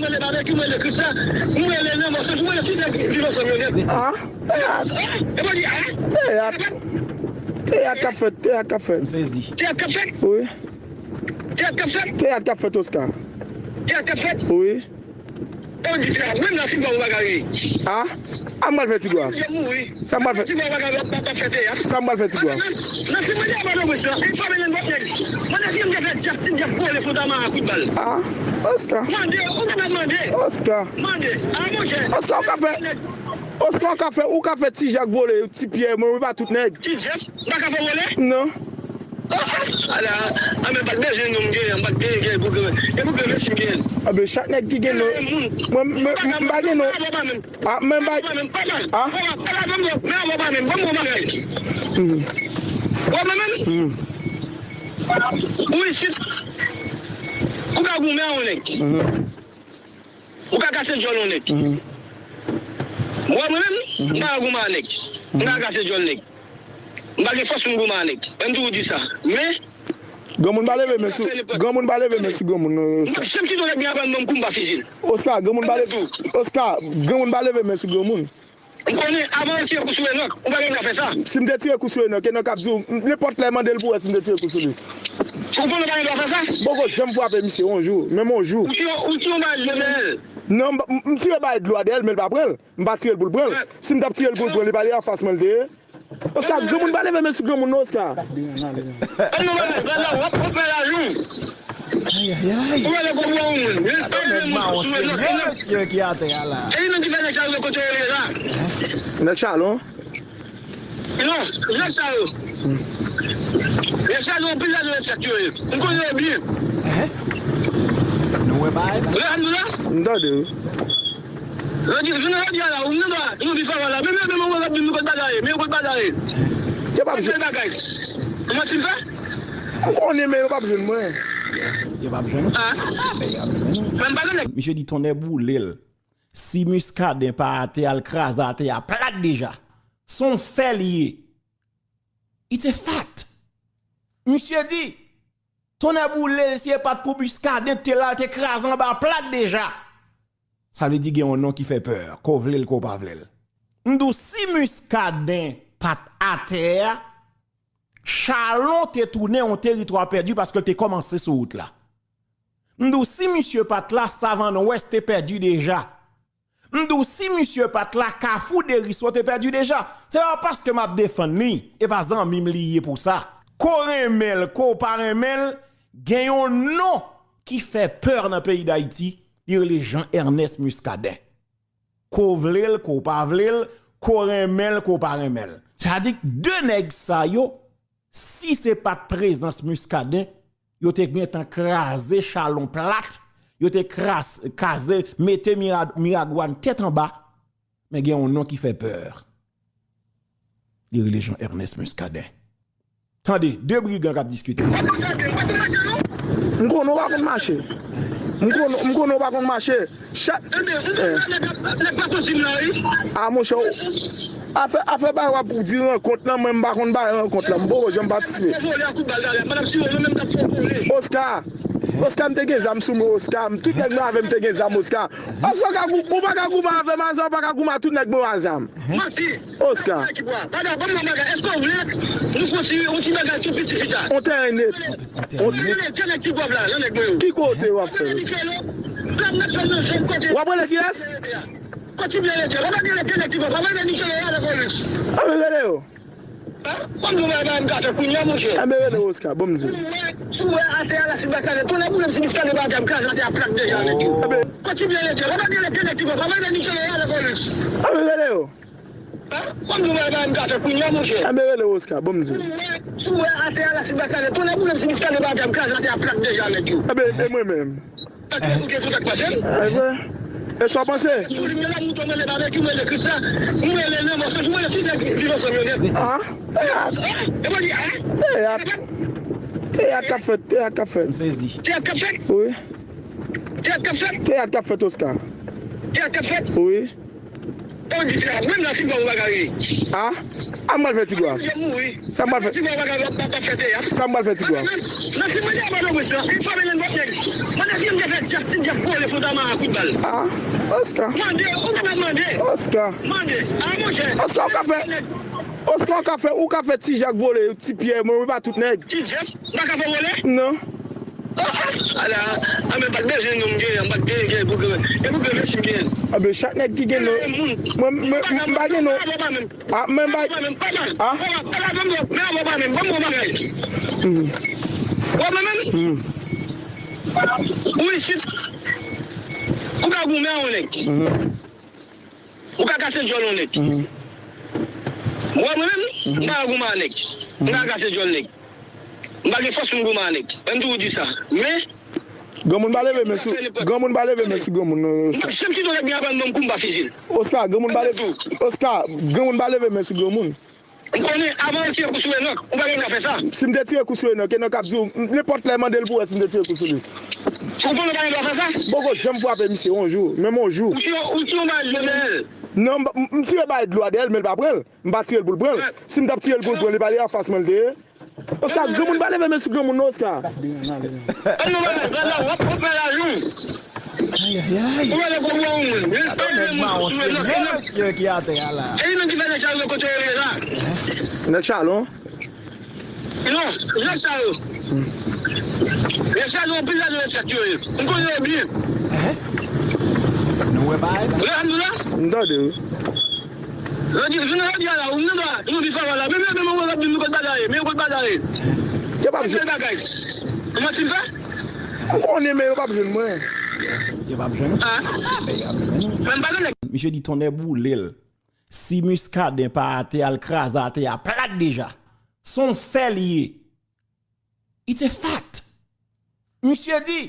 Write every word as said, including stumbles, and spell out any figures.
Mwen rele Babekyou, mwen rele Christian, mwen rele Nan Mòso, mwen rele tout nèg ki viv ansanm yo nèt. Ah, teyat. E pa di, ah? Teyat. Teyat k ap fèt, teyat k ap fèt. M sezi. Teyat k ap fèt? Wi. Teyat k ap fèt? Teyat k ap fèt, Oscar. Teyat k ap fèt? Wi. E w di teyat, menm nan figi w bagay. Ah? A m pral fè ti gwa. Sa m pral fè. Sa m pral fè ti gwa. Nan figi mwen, a pa nan wis la. E fwa mwen nan bòt nèg. Mwen nan figi mwen fè djaf, ti djaf vole sou dama a kout bal. Ah, Oscar. Mande, ou pa mande. Oscar. Mande. A monchè. Oscar, ou ka fè. Oscar, ou ka fè, ou ka fè ti jak vole, ti pyè, mwen, mwen pa tout nèg. Ti djaf, m pa ka fè vole? Non. Ah, ah, ala, a men pa t bezwen non m genyen, m pa t genyen, genyen pou genyen. E pou genyen, mèsi m genyen. A ben, chak nèg ki gen non. Mwen, mwen, m pa gen non. Ah, men bay. Ah. Mhm. Ou isit, ou ka goumen a yon nèg. Mhm. Ou ka kase djòl yon nèg. Mhm. Mwen, mwen menm, m pa ka goumen a nèg. M pa ka kase djòl nèg. M pa gen fòs pou m goumen a nèg. Men m toujou di sa. Men, Granmoun pa leve men sou, granmoun pa leve men sou granmoun, non, Oscar. M ap janm kite yon nèg vin aprann ban m kou m pa fizi l. Oscar, granmoun pa leve, Oscar, granmoun pa leve men sou granmoun. M konnen avan w tire kou sou Enòk, ou pa gen dwa fè sa. Si m te tire kou sou Enòk, Enòk ap di w, m, nenpòt lè mande l pou wè si m te tire kou sou li. Ou konnen w pa gen dwa fè sa? M poko janm frape misye yon jou, menm yon jou. Ou tire, ou tire yon bagay dlo dèyè l. Non, m, m tire bagay dlo a dèyè l, men l pa pran l. M pa tire l pou l pran l. Si m t ap tire l pou l pran l, li pa li anfas mwen l te ye. Oscar, granmoun pa leve men sou granmoun, non, Oscar. An nou wè, gade la, w ap fè la jou. Ay, ay, ay. Ou wè lè gwo bwa yon moun. Li pa leve men sou Enòk, Enòk. Mesye ki atè a la. E li menm ki fè nèg sa yo kote yo ye la. Nèg Chalon. Non, nèg sa yo. Nèg sa yo, anpil la nan nèg sa yo ye. M konnen yo byen. Hein? Nou wè bagay la? Wè, an nou la? M tande, wi. Jodi, jounen jodi a la, ou menm la, nou di sa la, men, men, men, men, men, men, kote bagay, men kote bagay. Yo p ap jwenn. Kote bagay. Kòman ti fè? M konnen, men yo p ap jwenn mwen. Yo p ap jwenn ou? Ah. Ah, men y ap jwenn ou. Men m pa konnen. Misye di tonnè boule l. Si Muscadin pa atè a, l kraze atè a plat deja. Se yon fè li ye. It's a fact. Misye di, tonnè boule l, si e pa t pou Muscadin te la, l te kraze anba plat deja. Sa vle di gen yon non ki fè pè, ko vle l, ko pa vle l. M di w, si Muscadin pa t atè a, Chalon te tounen yon teritwa pèdi paske l te kòmanse sou wout la. M di w, si misye pa t la, Savann Wès te pèdi deja. M di w, si misye pa t la, Kafou Deriso te pèdi deja. Se pa paske m ap defann li, e pa zanmi m li ye pou sa. Ko renmen l, ko pa renmen l, gen yon non ki fè pè nan peyi Dayiti, li rele Jean Ernest Muscadin. Ko vle l, ko pa vle l, ko renmen l, ko pa renmen l. Sa di k de nèg sa yo, si se pa t prezans Muscadin, yo te gentan kraze Chalon plat, yo te kras-, kraze, mete Mira-, Miragwàn tèt anba, men gen yon non ki fè pè. Li rele Jean Ernest Muscadin. Tande, de brigan k ap diskite. M konnen w pa konn mache. M konnen, m konnen w pa konn mache. Chak, eh. A, monchè, afè, afè bagay w ap di rankont lan, mwen m pa konn bagay rankont lan. M poko janm patisipe. Oscar, Oscar, m te gen zam sou mwen, Oscar. Tout nèg mwen avè m te gen zam, Oscar. Oscar, ou pa ka gou-, ou pa ka goumen avè m, Azam, ou pa ka goumen a tout nèg mwen yo a zam. Manti. Oscar. Nèg Tibwa. Gade, ban m yon bagay. Èske w vle nou fè yon ti, yon ti bagay tou piti pita? On tèren nèt. On tèren nèt. Tèren nèt, tèren nèg Tibwa la, nan nèg mwen yo. Ki kote w ap fè l? W ap rele kiyès? Kontinye rele. W ap rele tèren nèg Tibwa. W ap rele Michel avèk Olis. A, men rele yo. Ban m di w bagay m ka fè kounye a, monchè. A, men rele Oscar, ban m di w. Si w wè, si w wè atè a la, si Muscadin, tonnè boule m, si Muscadin pa atè a, m kraze atè a plat deja, nèg yo. Kontinye rele. W ap rele tèren nèg Tibwa. W ap rele Michel avèk Olis. A, men rele yo. Ban m di w bagay m ka fè kounye a, monchè. Enben, rele Oscar, ban m di w. Si w wè atè a la, si Muscadin, tonnè boule m, si Muscadin pa atè a, m kraze atè a plat deja, nèg yo. Enben, e mwen menm. Ou gen kontak pase l? E vre. E sa w panse? Pou li, mwen la, mouton, mwen le Babekyou, mwen le Christian, mwen le Nan Mòso, mwen le tout nèg ki viv ansanm yo nèt. Ah, teyat. E mwen di, ah? Teyat. Teyat k ap fèt, teyat k ap fèt. M sezi. Teyat k ap fèt? Wi. Teyat k ap fèt? Teyat k ap fèt, Oscar. Teyat k ap fèt? Wi. E w di teyat, menm nan figi w bagay. Ah? A m pral fè Tigwa. Sa m pral fè. Tigwa pa ka pa fè teyat. Sa m pral fè Tigwa. Nan ti mande a pa lòbris la, e fòme nan bòt nèg. Mande si m te fè Justin Jeff vole sou Tamara kout bal. Ah, Oscar. Mande, ou pa mande. Oscar. Mande. A monchè. Oscar, ou ka fè. Oscar, ou ka fè, ou ka fè Ti Jak vole, Ti Pyè, mwen, mwen pa tout nèg. Ti Jeff, m pa ka fè vole? Non. Ah, ah, ala, a men pa t bezwen non m genyen, m pa t genyen, genyen pou genyen. E pou genyen, mèsi m genyen. A ben, chak nèg ki gen non. Mwen, mwen, m pa gen non. A, men m pa. A? Ou pa menm. Ou pa menm. Ou isit. Ou ka goumen a yon nèg. Ou ka kase djòl yon nèg. Ou wè mwen menm, m pa ka goumen a nèg. M pa ka kase djòl nèg. M pa gen fòs pou m goumen a nèg. Mwen m toujou di sa. Men, granmoun pa leve men sou, granmoun pa leve men sou granmoun non, Oscar. M ap janm kite yon nèg vin aprann ban m kou m pa fizi l. Oscar, granmoun pa leve, Oscar, granmoun pa leve men sou granmoun. M konnen, avan w tire kou sou Enòk, ou pa gen dwa fè sa. Si m te tire kou sou Enòk, Enòk ap di w, nenpòt lè mande l pou wè si m te tire kou sou li. Ou konnen w pa gen dwa fè sa? M poko janm frape misye yon jou, menm yon jou. Ou tire, ou tire yon bagay dlo dèyè l? Non, m, m tire bagay dlo a dèyè l, men l pa pran l. M pa tire l pou l pran l. Si m t ap tire l pou l pran l, li pa li anfas mwen l te ye. Oscar, granmoun pa leve men sou granmoun non, Oscar. Ann nou bagay, bagay la, w ap fè lajan. Ayayay. Ou wè lè gwo moun, li pa leve men sou Enòk, Enòk. Mesye ki atè a la. E li menm ki fè nèg sa yo kote yo ye la. Nèg Chalon? Non, nèg sa yo. Nèg sa yo, anpil la yo fèt yo ye. M konnen yo byen. Nou wè bagay la? Alhamdulillah. M tande wi. Jodi, jounen jodi a la, ou nan ba, nou di sa la, men men men mwen ap di nou kot bagay, men kot bagay. Yo p ap jwenn bagay. Ou manti m fè? M konnen men yo p ap jwenn mwen. Yo p ap jwenn ou? Ah. Ah, men y ap jwenn ou. Men m pa gen nèg. Misye di tonnè boule l. Si Muscadin pa atè a, l kraze atè a plat deja. Se yon fè li ye. It's a fact. Misye di,